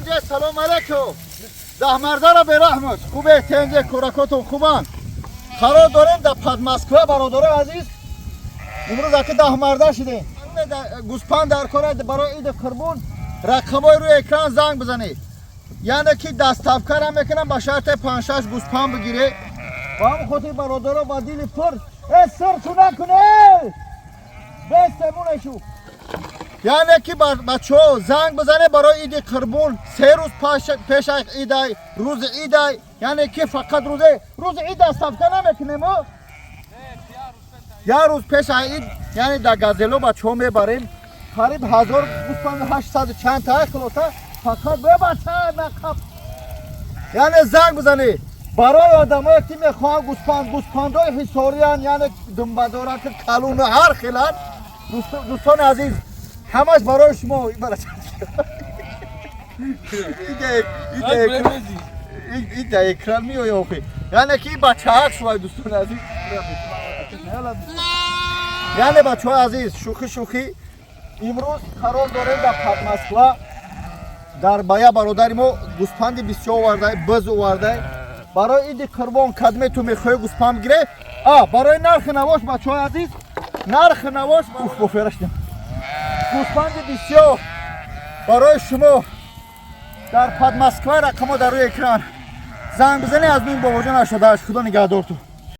Тенҷе, салом алейкум. Даҳмардара бераҳмат. Хубе, тенҷе, кӯракотон хубанд? Қарор дорем дар Подмосква, бародарои азиз. Имрӯз аки даҳмарда шидем. Гӯспанд дар кора барои иди қурбон, рақамҳои рӯи экран занг бизанед. Яъне ки доставкара мекунам ба шарте панҷ-шаш гӯспанд бигире. Ба ҳамн хотир, бародаро, ба дили пур э сирту накуне. Бестемунешу. Яъне ки бачаҳо, занг бизане барои иди қурбон, 3 рӯз пеш аз идай, рӯзи идай, яъне ки фақат рӯзи ид доставка намекунем, о? Як рӯз пеш аз ид, яъне дар газело бачаҳо мебарем. Қариб 1000 гӯспанду 800 чанд та хулоса фақат бебача нақаб. Яъне занг бизанед барои одамое ки мехоҳанд гӯспанд, гӯспандҳои ҳисориян, яъне думбадорак, калуну ҳар хеланд. Дӯстони азиз, ҳамаш барои шумо. Ида экран меоя охи. Яъне ки бачаак шувай, дӯстони азиз. Яъне, бачаҳои азиз, шӯхӣ шӯхӣ, имрӯз қарор дорем дар Подмосква, дар бая бародари мо гӯспанди бисёр овардай, биз овардай барои иди қурбон. Кадме ту мехоҳӣ гӯспанд бигире, а барои нархи навош, бачаҳои азиз, нархи навош. Уф, боферашдем. Гӯспанди бисёр барои шумо дар Подмосква, рақамҳо дар рӯи экран, занг бизанед. Аз нуи бобоҷон 88. Худо нигаҳдор ту.